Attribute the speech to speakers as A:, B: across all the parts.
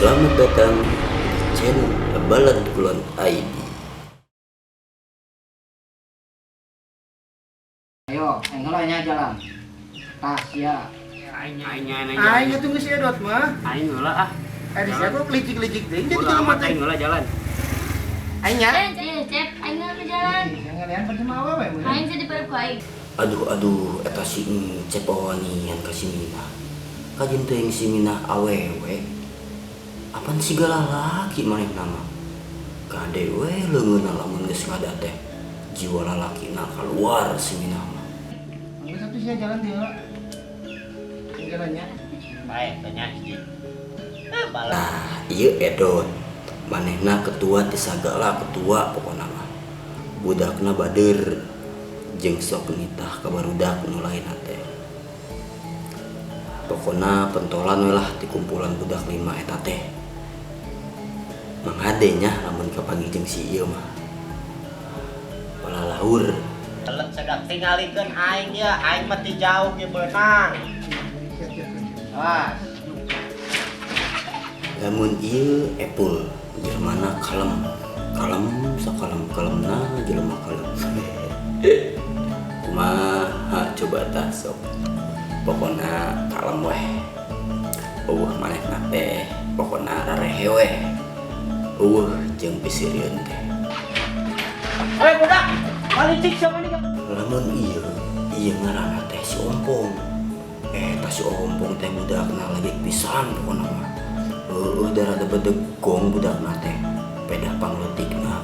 A: Selamat datang di channel Balad Kulon ID.
B: Ayo, enggelah nya jalan. Tas ya.
C: Aing
D: Aing tunggu si Edot mah.
C: Aing heula ah.
D: Eh, siapa kok licik-licik teh jadi jelema teh.
C: Aing heula jalan.
D: Aing nya.
E: Iya, Cep, aing ke jalan.
D: Jangan percuma awewe mun.
E: Aing jadi parep ku aing.
A: Aduh aduh eta si Encep wanian ka si Minah. Kajeun teuing si Minah awewe. Apan siga lalaki manehna mah. Gade we leungeunna lamun geus ngada teh. Jiwa lalakina kaluar si Minah mah.
D: Geus atuh sia jalan teh heula. Jalannya.
C: Bae tanya hiji.
A: Nah, ieu Edot. Manehna ketua ti sagala ketua pokona mah. Budakna bader jeung sok nitah ka barudak nu lainna teh. Pokona pentolan we lah ti kumpulan budak 5 eta teh. Manghade nya lamun kapanggih jeung si ieu mah. Palalahur.
C: Telet sedap tingalikeun aing ya, aing mah ti jauh ge beunang.
B: Awas.
A: Lamun ieu Epul jelmana kalem. Kalem sakalem-kalemna jelema kalem. Kumaha coba tah sok. Pokona kalem weh. Eueuh manehna teh, pokona rarehe weh. Eueuh jeung pisirieun teh.
C: Hei budak, malicik sama nih.
A: Lamun ieu, ieu ngaranna teh si Ompong. Tah si Ompong teh budakna lagi pisan pokona mah. Heueuh darah bedegong budakna teh, pedah pangletikna.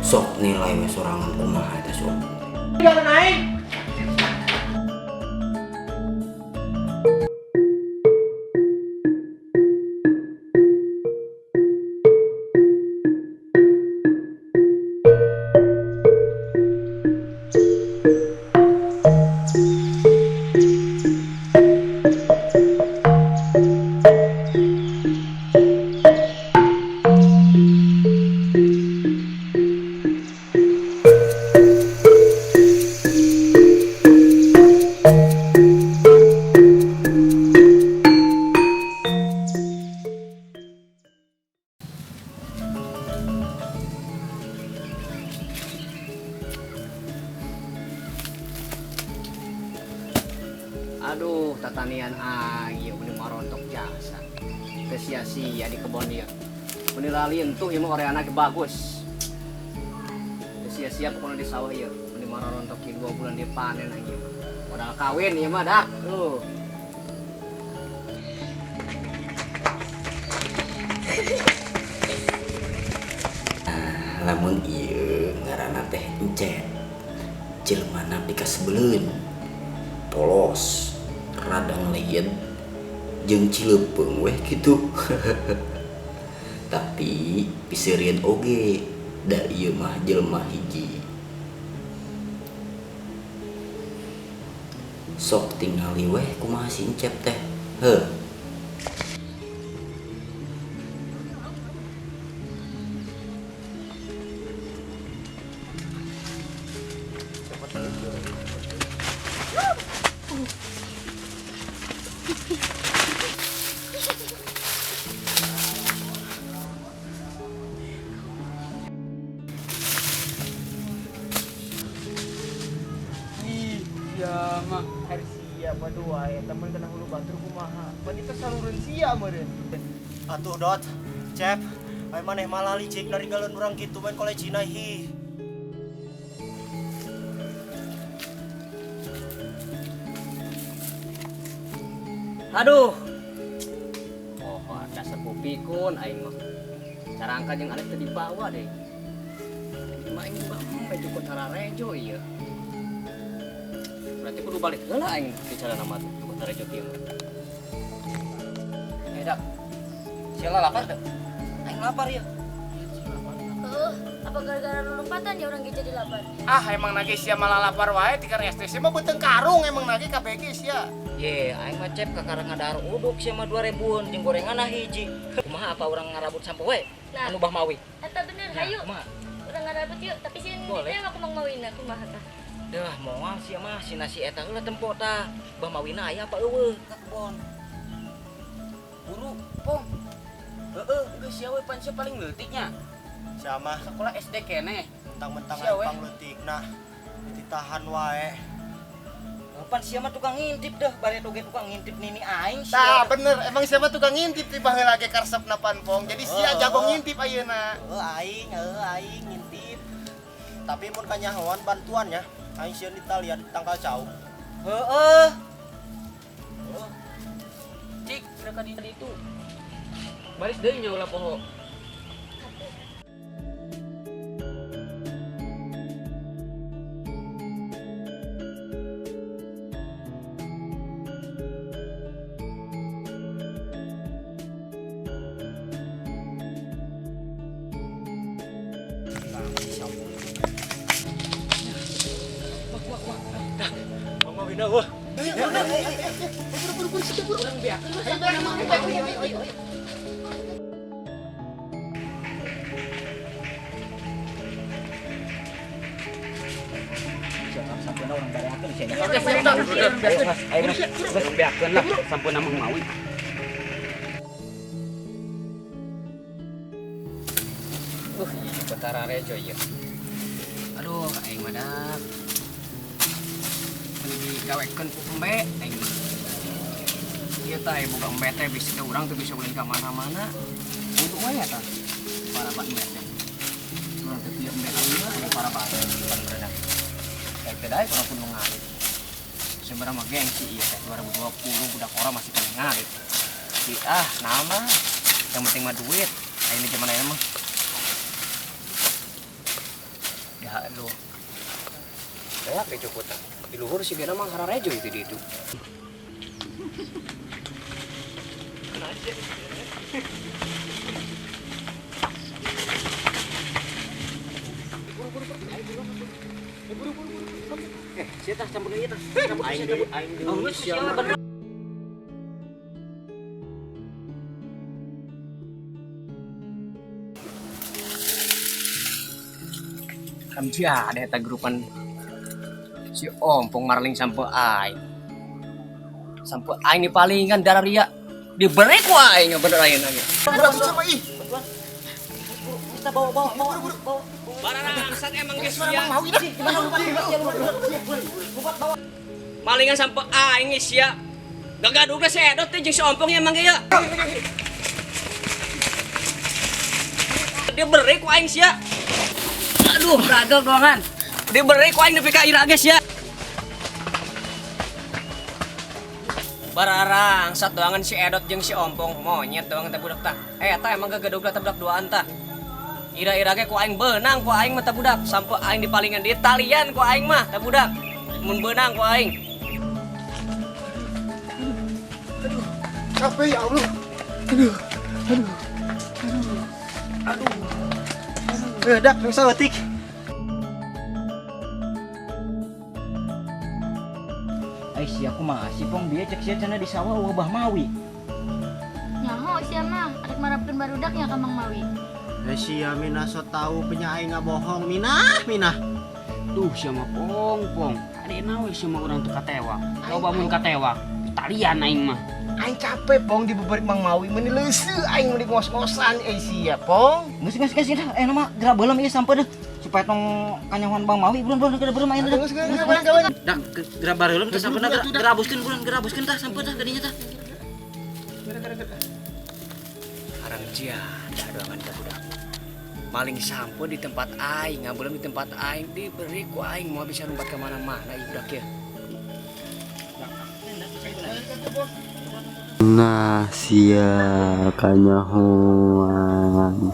A: Sok nilai we sorangan kumaha eta si Ompong.
C: Jalan aing.
B: Aduh, tatanian aing ieu meni marontok jasa. Teu sia-sia di kebon ieu. Meni lalieun tuh ieu mah oreana ge bagus. Teu sia-sia pokona di sawah ieu. Meni marontok ieu 2 bulan dia panen aing ieu. Modal kawin ieu mah dak. Tuh.
A: Nah, lamun ieu ngaranna teh Encep. Jelmana pikasebeleun. Polos, rada ngeleyen jeung cileupeng weh kitu. Tapi piseurieun oge da ieu mah jelema hiji. Sok tingali weh kumaha si Encep teh. Heuh.
D: Ya mah harus sia padua ya temen kena hulu batur kumaha. Pan itu saluran sia meureun.
C: Atuh Dot, Cep, ai maneh malah licik naringgalkeun urang kitu main kolej Cina hi.
B: Aduh. Oh, dasar pikun aing mah. Carangka jeung alek teu dibawa deh. Mah aing mah menuju kota Rejo ieu. Berarti kudu balik heula aing bicara nama tuh kota Rejo kieu. Eh, Dak. Sia lapar teu? Aing lapar ya.
E: Heuh, apa gara-gara lompatan ya urang ge jadi lapar?
D: Ah, emang nage sia malah lapar wae tikar STC mah beuteung karung emang nage KBG sia.
B: Ye, aing mah Cep kakara ngadahar uduk sia mah 2000-an jeung gorengan hiji. Kumaha apa urang ngarabut sampo we?
E: Nah.
B: Anu Bah Mawi.
E: Eta bener,
B: Nah,
E: hayu.
B: kumaha?
E: Urang ngarabut yuk, tapi sieun
B: Boleh.
E: teh aku Mang Mawina kumaha tah?
B: Dah moal sia mah si nasi eta heula tempo tah. Bah Mawina aya apa eueuh ka kebon. Buru, Pong. Heeh, geus sia we pan sia paling leutik nya.
C: Siapa?
B: Sekolah SD keneh.
C: Mentang-mentang
B: Sia
C: aing
B: we.
C: Pangletikna. Ditahan wae.
A: Pan sia mah tukang ngintip dah, bare oge tukang ngintip nini aing
D: Tah
A: sia.
D: bener, emang siapa tukang ngintip ti baheula ge karesepna pan, Pong. Jadi sia jago ngintip ayeuna.
C: Heuh aing, heuh aing ngintip. Tapi mun kanyahoan bantuannya, aing sieun ditalian di tangkal cau.
A: Heeh.
B: Cik, mereka di itu. Baris deui nya ulah poho.
C: Mama Wina wah.
B: Oke, siap, Tang. Ayo, Mas. Beakeun lah, sampun Mang Mawi. Iya Betara Rejo ieu. Aduh, aing mah dak. Meuni digawekeun ku embe aing mah. Ieu tah aya boga embe teh bisi teh urang teu bisa ulin ka mana-mana. Kudu we eta. Paraban embe teh. Urang teh punya embe alus aya paraban pan berenang. Kayak teh daek urang kudu ngarit. Sebenarnya mah gengsi ieu teh 2020 budak orang masih kena ngarit. Si ah nama yang penting mah duit. Ayeuna zaman ayeuna mah. Ya lu. Kayak rejo kota. Di luhur sih gana mah rejo itu di itu. Sia tah campur ieu tah.
C: Aing deui, aing deui.
B: Oh, geus sia mah bener. Kamjah ada eta grupan si Ompong marling sampe aing. Sampe aing di palingan darah ria diberi ku aing bener aing nanya.
D: Budak sama ih.
A: Kita bawa bawa bawa bawa.
B: Barangsat emang geus sia.
D: Mang Mawi dah.
B: Malingan sampe aing geus sia. Gagadug si Edot teh jeung si Ompong emang ge ya. Dia beri ku aing sia. Aduh, beragel doangan. Dia beri ku aing nepi ka ira geus sia. Bararangsat doangan si Edot jeung si Ompong monyet doangan teh budak tah. Eta emang gagadug teh budak duaan tah. Ira-ira ge ku aing beunang ku aing mah teh budak. Sampe aing dipalingan di talian ku aing mah teh budak. Mun beunang ku aing.
D: Capek ya Allah. Aduh. Aduh. Aduh. Aduh.
C: Eh, dak, nu saeutik.
A: Ai sia kumaha sih Pong bieu cek sia cenah di sawah eueuh Bah Mawi.
E: Nyaho sia mah arek marapkeun barudaknya ka Mang Mawi.
C: Eh sia Mina so tau punya aing ngabohong Minah, Minah.
B: Duh, sia mah Pong, Pong. Adena we sia mah urang teu katewak. Loba mun katewak, talian aing mah.
D: Aing capek Pong dibeberik Mang Mawi meuni leuseuh aing meuni ngos-ngosan eh sia Pong.
A: Geus geus geus dah, nama geura beuleum ieu sampe deh supaya tong kanyahoan Bang Mawi buruan buruan geura beuleum ayeuna.
D: Geus geus geus geus.
A: Dah geura bareuleum teh sampeu gerabuskeun buruan gerabuskeun tah sampeu tah kadinya tah.
B: Arang jada doangan ka budak. Maling sampo di tempat aing, ngabeuleum di tempat aing, diberi ku aing mau bisa lompat ke mana-mana ieu budak ya.
F: Nah sia kanyahoan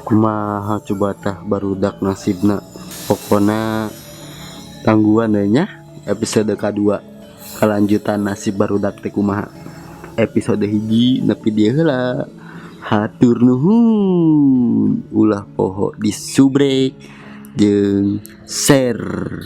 F: kumaha coba tah barudak nasibna. Pokona tangguhan we nya episode kadua kelanjutan nasib barudak teh kumaha. Episode hiji nepi dieu heula. Hatur nuhun, ulah poho di subrek jeung share.